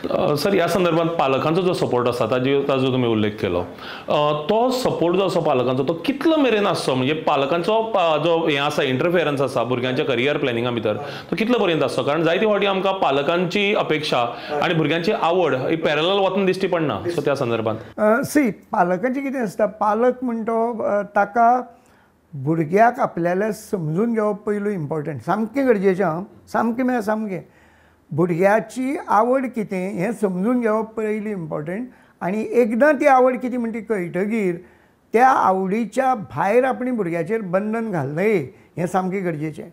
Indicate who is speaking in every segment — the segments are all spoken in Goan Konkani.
Speaker 1: सर, ह्या संदर्भात पालकांचो जो सपोर्ट आसा ताजो तुमी उल्लेख केलो, तो सपोर्ट जो आसा पालकांचो तो कितलो मेरेन आसचो, म्हणजे पालकांचो जो हें आसा इंटरफेरन्स आसा भुरग्यांच्या करियर प्लॅनिंगा भितर तो कितलो पर्यंत आसचो? कारण जायते फावटी आमकां पालकांची अपेक्षा आनी भुरग्यांची आवड ही पॅरलल वतना दिश्टी पडना. सो त्या संदर्भात
Speaker 2: सी पालकांची कितें आसता, पालक म्हणटो ताका भुरग्याक आपल्याला समजून घेवप पयलू इम्पॉर्टंट, सामकें गरजेचें. आं, सामकें म्हळ्यार सामकें भुरग्याची आवड कितें हें समजून घेवप पयलीं इम्पॉर्टंट. आनी एकदां ती आवड कितें म्हण ती कळटगीर त्या आवडीच्या भायर आपणे भुरग्याचेर बंधन घालनये हें सामकें गरजेचें.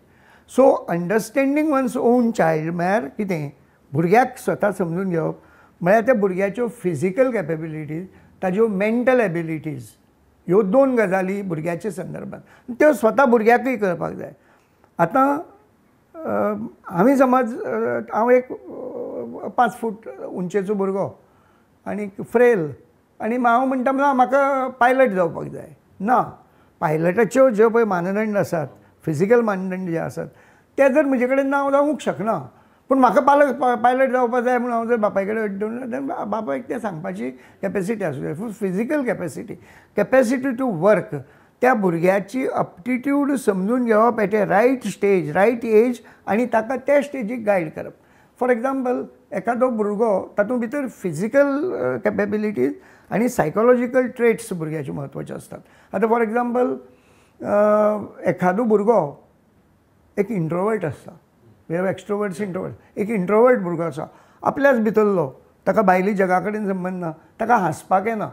Speaker 2: So understanding one's own child म्हळ्यार कितें, भुरग्याक स्वता समजून घेवप म्हळ्यार त्या भुरग्याच्यो फिजिकल कॅपेबिलिटीज, ताज्यो मेंटल एबिलिटीज, ह्यो दोन गजाली भुरग्याच्या संदर्भात त्यो स्वता भुरग्याकूय कळपाक जाय. आतां आमी समज हांव एक 5 फूट उंचेचो भुरगो आनी फ्रेल आनी हांव म्हणटा ना म्हाका पायलट जावपाक जाय. ना, पायलटाच्यो ज्यो पळय मानदंड आसात, फिजिकल मानदंड जे आसात ते जर म्हजे कडेन ना हांव जावंक शकना. पूण म्हाका पायलट जावपाक जाय म्हणून हांव जर बापाय कडेन अड्डून बापायक तें सांगपाची कॅपेसिटी आसूं जाय. Physical capacity, capacity to work, त्या भुरग्याची अप्टिट्यूड समजून घेवप at a right stage, right age, आनी ताका त्या स्टेजीक गायड करप. फॉर एग्जाम्पल, एखादो भुरगो तातूंत भितर फिजिकल कॅपेबिलिटीज आनी सायकोलॉजिकल ट्रेट्स भुरग्याचे म्हत्वाचे आसतात. आतां फॉर एग्जाम्पल एखादो भुरगो एक इंट्रोवर्ट आसता, we have extroverts introvert, एक इंट्रोवर्ट भुरगो आसा आपल्याच भितरलो, ताका भायली जगा कडेन संबंद ना, ताका हांसपाक येना,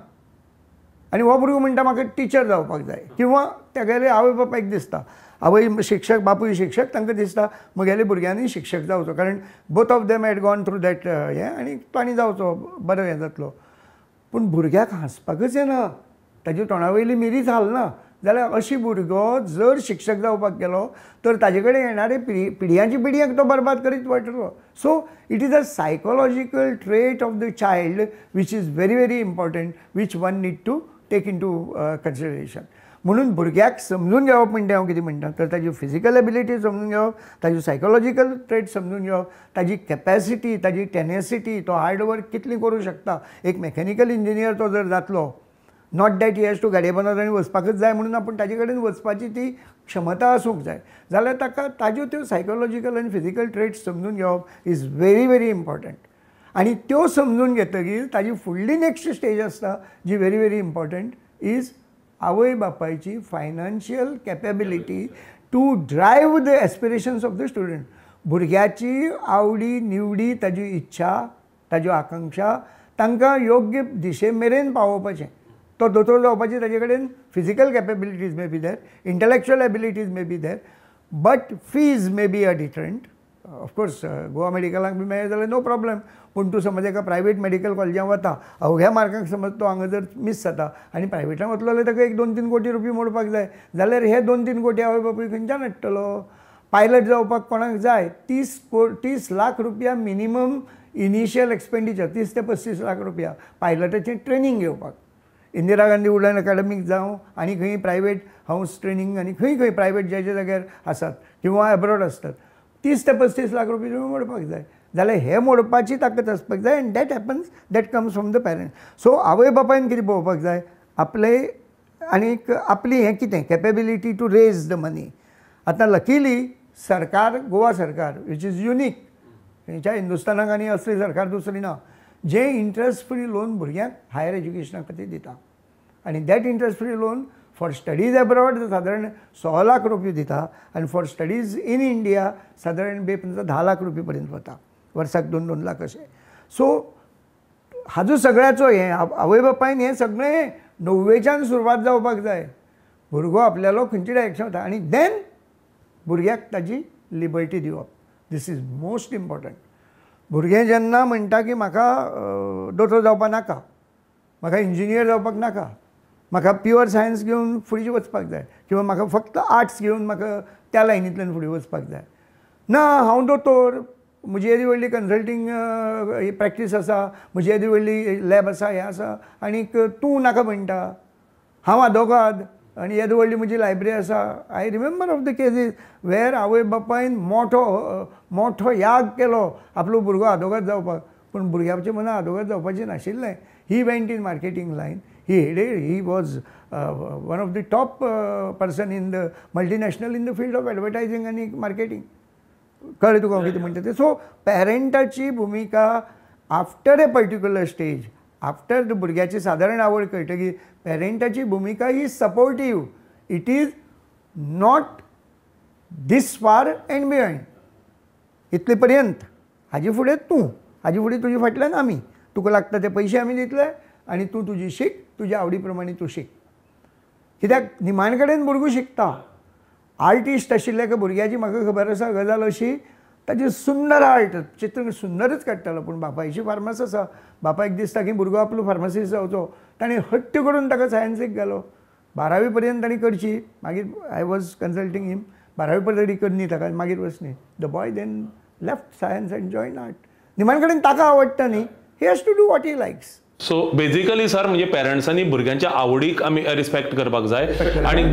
Speaker 2: आनी हो भुरगो म्हणटा म्हाका टिचर जावपाक जाय, किंवा तेगेले आवय बापायक दिसता, आवय शिक्षक बापूय शिक्षक, तांकां दिसता म्हगेले भुरग्यांनी शिक्षक जावचो, कारण both of them had gone through that हें, आनी तांणी जावचो बरो हें जातलो. पूण भुरग्याक हांसपाकच येना, ताजी तोंडा वयली मिरीच हालना, जाल्यार अशी भुरगो जर शिक्षक जावपाक गेलो तर ताजे कडेन येणारे पिढयांची पिढयांक तो बरबाद करीत वयतलो. So it is a psychological trait of the child which is very very important, which one need to take into consideration. म्हणून भुरग्याक समजून घेवप म्हणटा हांव कितें म्हणटा तर ताजी फिजिकल एबिलिटी समजून घेवप, ताजी सायकोलॉजिकल ट्रेट समजून घेवप, ताजी कॅपेसिटी, ताजी टेनेसिटी, तो हार्डवर्क कितली करूं शकता. एक मेकॅनिकल इंजिनियर तो जर जातलो, not that he has to गाडये पोंदा ताणें वचपाकच जाय म्हणून ना, पूण ताजे कडेन वचपाची ती क्षमता आसूंक जाय, जाल्यार ताका ताज्यो त्यो सायकोलॉजिकल आनी फिजिकल ट्रेट्स समजून घेवप is very very important. आनी त्यो समजून घेतकीर ताजी फुडली नेक्स्ट स्टेज आसता जी व्हेरी व्हेरी इम्पॉर्टंट is आवय बापायची financial capability to drive the aspirations of the student. भुरग्याची आवडी निवडी, ताजी इच्छा, ताज्यो आकांक्षा तांकां योग्य दिशे मेरेन पावोवपाचें. तो दोतोर जावपाची ताजे कडेन physical capabilities may be there, intellectual abilities may be there, but fees may be a deterrent. Of course Goa मेडिकलाक बी मेळ्ळें जाल्यार नो प्रॉब्लम, पूण तूं समज एका प्रायवेट मेडिकल कॉलेजान वता, अवघ्या मार्कांक समज तो हांगा जर मीस जाता आनी प्रायवेटान वतलो जाल्यार ताका एक 2-3 कोटी रुपया मोडपाक जाय, जाल्यार हे 2-3 कोटी आवय बापूय खंयच्यान हाडटलो? पायलट जावपाक कोणाक जाय 30 लाख रुपया मिनिमम इनिशियल एक्सपेंडिचर, 30 ते 35 लाख रुपया पायलटाचें ट्रेनींग घेवपाक. इंदिरा गांधी उडन अकॅडमीक जावं आनी खंय प्रायवेट हावस ट्रेनींग आनी खंय खंय प्रायवेट ज्या ज्या जाग्यार आसात किंवा एब्रॉड आसतात, 30 ते 35 लाख रुपया तुमी मोडपाक जाय, जाल्यार हे मोडपाची ताकद आसपाक जाय. And that happens, that comes from the parents. So आवय बापायन कितें पळोवपाक जाय आपले आनीक आपली हें कितें capability to raise the money. आतां लकीली सरकार, गोवा सरकार which is unique, खंयच्या हिंदुस्तानाक आनी असली सरकार दुसरी ना, जे इंट्रस्ट फ्री लोन भुरग्यांक हायर एज्युकेशना खातीर दिता, आनी that interest free loan for studies abroad सादारण 1.5 लाख रुपये दिता, आनी फॉर स्टडीज इन इंडिया सादारण 5-10 लाख रुपये पर्यंत वता, वर्साक 2-2 लाख अशें. सो हाजो सगळ्याचो हें आवय बापायन हें सगळें 9वेच्यान सुरवात जावपाक जाय, भुरगो आपल्यालो खंयची डायरेक्शन वता, आनी देन भुरग्याक ताजी लिबर्टी दिवप, this is most important. भुरगें जेन्ना म्हणटा की म्हाका दोतोर जावपाक नाका, म्हाका इंजिनियर जावपाक नाका, म्हाका प्युअर सायन्स घेवन फुडें वचपाक जाय, किंवा म्हाका फक्त आर्ट्स घेवन म्हाका त्या लायनींतल्यान फुडें वचपाक जाय, ना हांव दोतोर, म्हजी येदी व्हडली कन्सल्टींग प्रॅक्टीस आसा, म्हजी येदी व्हडली लॅब आसा, हें आसा, आनीक तूं नाका म्हणटा, हांव आदोगाद आनी येदी व्हडली म्हजी लायब्ररी आसा. I remember of the cases where आवय बापायन मोठो मोठो याग केलो आपलो भुरगो आदोगाद जावपाक, पूण भुरग्याच्या मनात आदोगाद जावपाचें नाशिल्लें. He went in marketing line. He headed, he was one of the top person in the multinational in the field of advertising आनी मार्केटींग. कळ्ळें तुका हांव कितें म्हणटा तें? सो पेरंटाची भुमिका after a particular stage, after the भुरग्याची सादारण आवड कळटकीर पेरंटाची भुमिका ही supportive. It is not this far and beyond. इतले पर्यंत, हाजे फुडें तूं, हाजे फुडें तुजे फाटल्यान आमी, तुका लागता ते पयशे आमी दितले आनी तूं तुजी शीक, तुज्या आवडी प्रमाणे तूं शीक. कित्याक निमाण कडेन भुरगो शिकता. आर्टिस्ट आशिल्ल्या एका भुरग्याची म्हाका खबर आसा गजाल अशी, ताजी सुंदर आर्ट, चित्र सुंदरच काडटालो, पूण बापायची फार्मास आसा, बापायक दिसता की भुरगो आपलो फार्मासिस्ट जावचो, ताणें हट्ट करून ताका सायन्सीक घालो. 12वी पर्यंत ताणें करची, मागीर I was consulting him, 12वी पर्यंत करनी ताका, मागीर वचनी. The boy then left science and join art. निमाण कडेन ताका आवडटा न्ही, he has to do what he likes.
Speaker 1: So basically sir म्हणजे पेरंट्सांनी भुरग्यांच्या आवडीक आमी रिस्पेक्ट करपाक जाय. आनी